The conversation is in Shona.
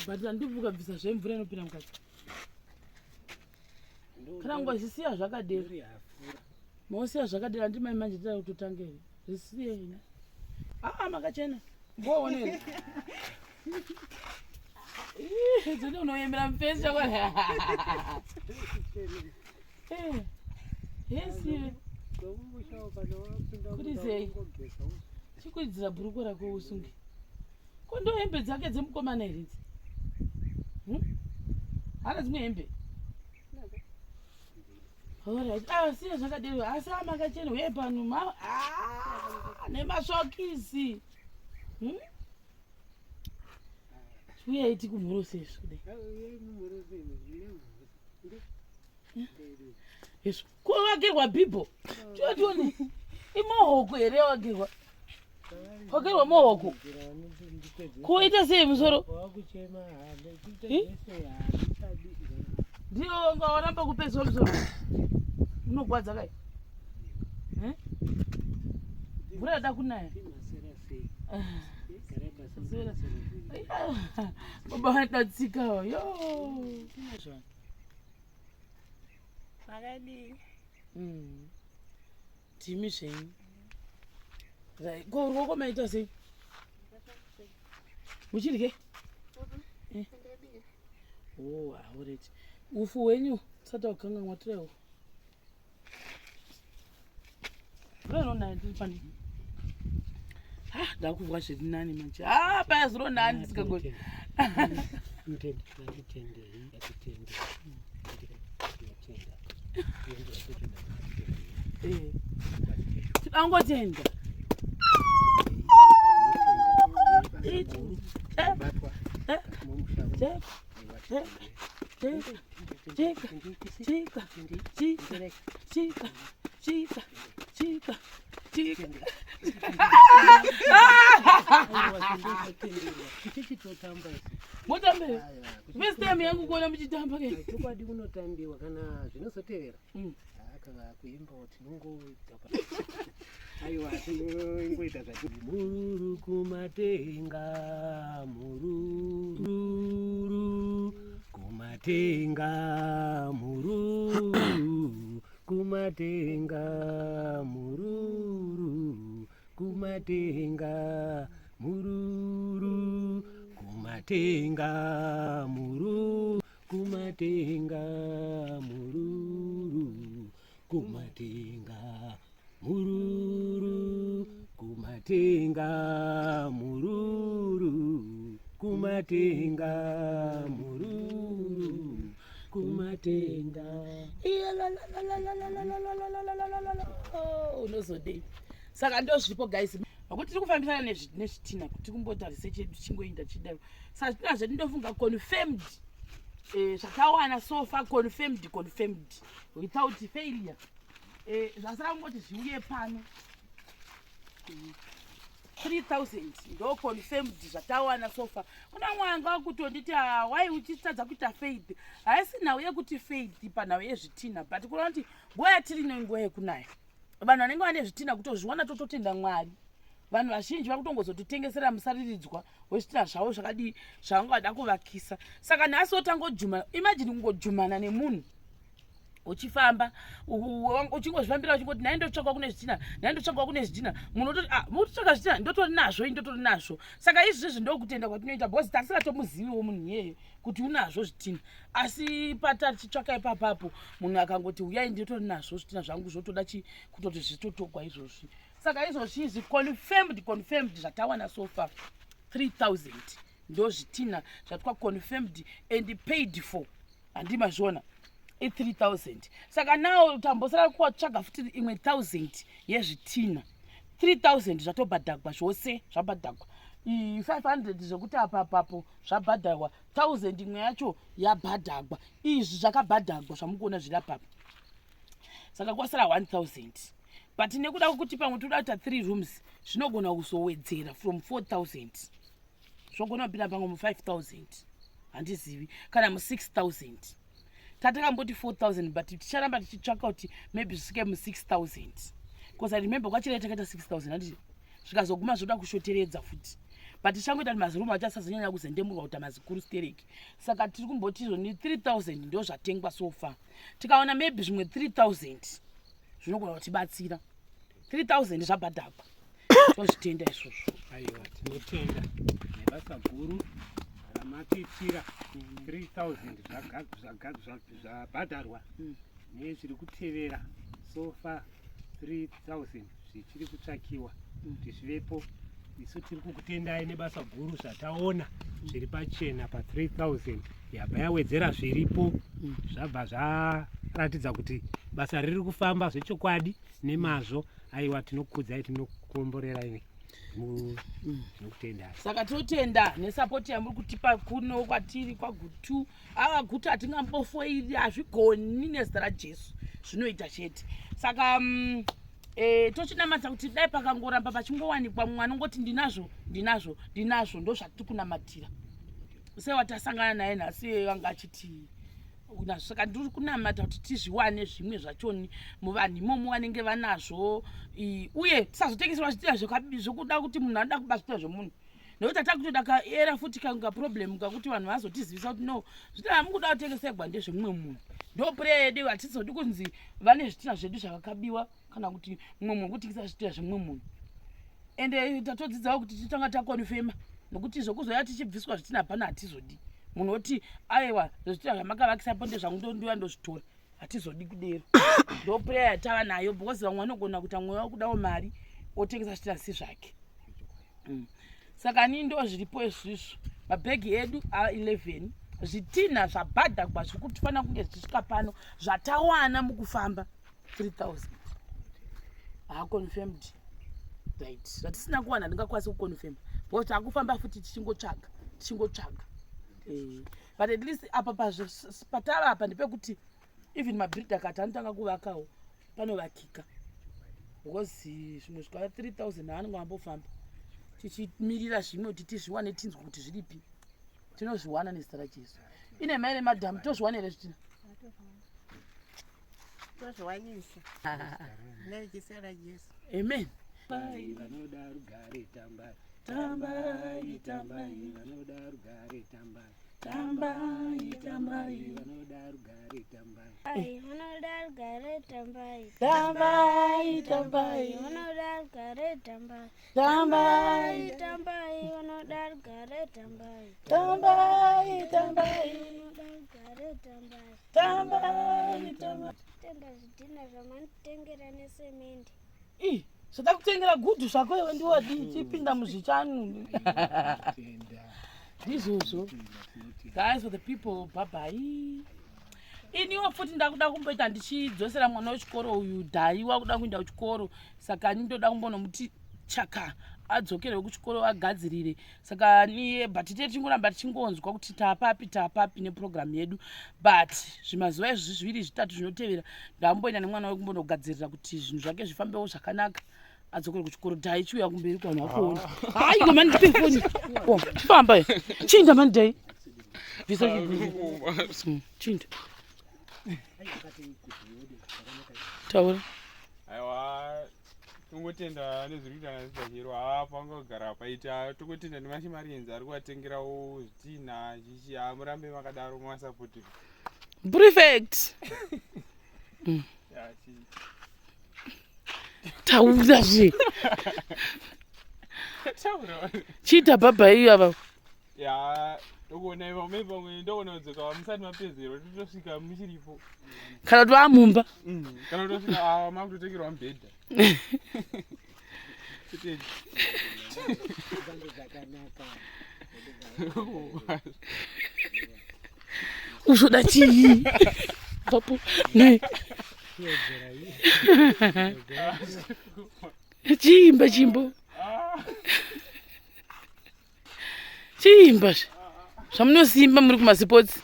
But handibvi ukabvisa zvemvura inopinda mukati. Kana ungazvisiya zvakadero. Mosiya zvakadero handi mai manje tida kutotanga here? Zvisiye ina. Ah, makachena. Mboone here? Ih, Dzoti unoyemera mufesi chakwani. Eh, yes iwe. Kuri sei? Chikwidzira bhurukwa rako usunge. Ko ndo hembe dzake dzemukomana here idzi? Hmm? Hana dzimwe hembe? Alright. Ah, siya zvakadero. Asi amakachena uye pano ma ah, nemasvokisi. Hmm? Uyai tikumhorose izvo kudai. Izvo. Ko wagerwa bhibho? Tiwe tione. Imohoko here wagerwa? Wagerwa mohoko. Ko ita sei musoro? Ndiyo wanga waramba kupedzwa musoro. Unogwadza kai? Eh? Mvura yada kunaya. Baba vanoda yo. Makadii? Ndimi zvenyu. Right. Ko ruoko maita sei? Muchirye? Eh. Oh, alright. Ufu hwenyu usati wakanganwa torai ufu. Mvura ndiri pani. Ah, ndakuvwa zviri nani manje. Ah, paya zuro nani ndisikagoni. Eh. Tinongotenda. Chika, chika, chika, chika, chika, chika, chika. Mutambe. First time yangu kuona muchitamba ke. Chokwadi kunotambiwa kana zvinozotevera. Kana kuimba tinongoita. Aiwa tinongoita zvati. Mururu kumatenga mururu kumatenga mururu kumatenga mururu kumatenga mururu kumatenga mururu kumatenga mururu kumatenga mururu kumatenga mururu kumatenga mururu kumatenga. Unozodei? Saka ndozviripo guys, pakuti tiri kufambisana nezvitina kuti kumboita research yedu tichingoinda tichidaro. Saka zvitina zvedu ndofunga confirmed, zvatawana so far confirmed, confirmed without failure. Zvasara kungoti zviuye pano 3000 ndo confirmed zvatawana so far. Kuna mwe anga akutonditi, ah, why uchitadza kuita faith? Haisi nhau yekuti faith panhau yezvitina, but kuona kuti nguva yatiri ino inguva yekunaya, vanhu vanenge vane zvitina kutozviwana tototenda Mwari. Vanhu vazhinji vari kutongozototengesera musariridzwa wezvitina zvavo zvakadii zvavanga vada kuvakisa. Saka nhasi wotangojuma, imagine kungojumana nemunhu uchifamba uchingozvifambira uchingoti nhai ndotsvakwa kune zvitina, nhai ndotsvakwa kune zvitina, munhu ototi, ah, mukutotsvaka zvitina, ndotori nazvo, ndotori nazvo. Saka izvizvi ndokutenda kwatinoita because tasingatomuziviwo munhu iyeye kuti unazvo zvitina, asi patachitsvaka ipapapo munhu akangoti uyai ndotori nazvo zvitina zvangu, zvotoda chi kutoti zvitotogwa izvozvi. Saka izvozvi izvi confirmed, confirmed zvatawana so far 3000 ndo zvitina zvatwa confirmed and paid for, handi mazviona, i3000. Saka now tambosara kuwatsvaga futi imwe 1000 yezvitina. 3000 zvatobhadhagwa zvose, zvabhadhagwa 500 zvekuti apa apapo zvabhadharwa, 1000 imwe yacho yabhadhagwa. Izvi zvakabhadhagwa zvamukuona zviri apapa, saka kwasara 1000. But nekuda kwekuti pamwe toda kuita 3 rooms, zvinogona kuzowedzera from 4000, zvogona kupinda pamwe mu5000, handizivi, kana mu6000. Tatakamboti 4000, but ticharamba tichitsvaka kuti maybe zvisvike mu6000, because I remember kwachirei takaita 6000, handiti? Zvikazoguma zvoda kushoteredza futi. But tichangoita kuti mazirumu acho asazonyanya kuzendemurwa kuita mazikuru stereki. Saka tiri kumboti izvo ni 3000 ndo zvatengwa so far. Tikaona maybe zvimwe 3000 zvinogona kutibatsira. 3000 zvabhadhagwa, tozvitenda izvozvo. Aiwa, tinotenda nebasa guru ramatiitira. 3000 zvabhadharwa nezviri kutevera. So far 3000 zvichiri kutsvakiwa kuti zvivepo. Isu tiri kukutendai nebasa guru. Zvataona zviri pachena pa3000 yabva yawedzera zviripo, zvabva zvaratidza kuti basa riri kufamba zvechokwadi nemazvo. Aiwa, tinokudzai, tinokukomborerai, tinokutendai. Saka tinotenda nesapoti yamuri kutipa kuno kwatiri kwaGutu. Ava Gutu hatingambofoiri, hazvigoni nezita raJesu, zvinoita chete. Saka tochinamata kuti dai pakangoramba pachingowanikwa mumwe anongoti ndinazvo, ndinazvo, ndinazvo. Ndo zvatiri kunamatira. Sewatasangana naye nhasi vanga achiti nazvo, saka ndiri kunamata kuti tizviwane zvimwe zvachoni muvanhu imomo vanenge vanazvo. Uye tisazotengeserwa zvitina zvokuda kuti munhu anoda kuba zvitina zvemunhu, nekuti hatakutoda kaera futi kaproblem kakuti vanhu vazotizivisa kuti no, zvitina hamukuda kutengesegwa ndezvemumwe munhu. Ndo prayer yedu. Hatizodi kunzi vane zvitina zvedu zvakakabiwa kana kuti mumwe munhu kutengesa zvitina zvemumwe munhu. Ende tatodzidzawo kuti titanga takonfema, nokuti zvokuzoya tichibviswa zvitina hapana, hatizodi. Munhu oti aiwa, zvitina zvamakavakisapo ndezvangu, ndouya ndozvitora, hatizodi kudero. Ndo prayer yatava nayo, because vamwe vanogona kuita mweya wekudawo mari, otengesa zvitina si zvake. Saka nii ndo zviripo izvizvo. Mabhegi edu a11, zvitinha zvabhadhagwa zviri kutifanira kunge zvichisvika pano. Zvatawana mukufamba 3000 haaconfirmed, right? Zvatisina kuwana ndingakwanisi kuconfirm because takufamba futi tichingotsvaga, tichingotsvaga. But at least apa patava apa ndepekuti even mabhiridha kati anotanga kuvakawo panovakika, because zvimwe zvikava 3000 haanenge ambofamba tichimirira zvimwe kuti tizviwane, tinzwe kuti zviripi. Tinozviwana nezita raJesu. Ine mai nemadhamu, tozviwana here zvitina? Tozviwanisa nezita raJesu. Amen. Vanoda rugare tambai, tambai, tambai. Vanoda rugare tambai, tambai, tambai. Vanoda rugare tambai. Ai, vanoda rugare tambai. Tambai, tambai. Vanoda rugare tambai. Tambai. Tambai, vanoda rugare tambai. Tambai, tambai. Vanoda rugare tambai. Tambai, tambai. Tenda zvidhina zvamanitengera nesemende. Ii, zvatakutengera gudhu zvako iwe, ndiwadi chipinda muzvichanu. Tenda. Ndizvozvo. Tenda. Guys, for the people, bye. Iniwo futi ndakuda kumboita ndichidzosera mwana wechikoro uyu dhai wakuda kuenda kuchikoro, saka ni ndoda kumbonomuti chaka adzokerewo kuchikoro agadzirire. Saka niye, but tite tichingoramba tichingonzwa kuti taapapi, taapapi neprogramu yedu. But zvimazuva izvi zviviri zvitatu zvinotevera ndamboenda nemwana wekumbonogadzirira kuti zvinhu zvake zvifambewo zvakanaka, adzokere kuchikoro. Dhai, chiuya kumberi kuvanhu vakuona. Hayi ngoma, ndipe foni. Oh, chifamba chinda mani dhai, bvisa. Chinda, taura. Aiwa, tongotenda nezviri kuita nasibachero. Haa, pangagara paita. Tongotenda nemashimarienzi ari kuvatengerawo zvitinha chichi. Ha, murambe makadaro muvasapotive. Prefect. Ya, taura zve. Taura. Chiita bhabha iyo ava. Ya, tokuonai vamwe pamwe, ndokuona kudzoka musati mapedzerwa, totosvika muchiripo. Kana kuti vamumba. Kana kutosvika, ah, makutotengerwa mubhedha. Totenda. Zvakanaka. Uzoda chii papo ne? Kuwedzera iyi. Chiimba chimbo, chiimba zve zvamunosimba muri kumasipotsi.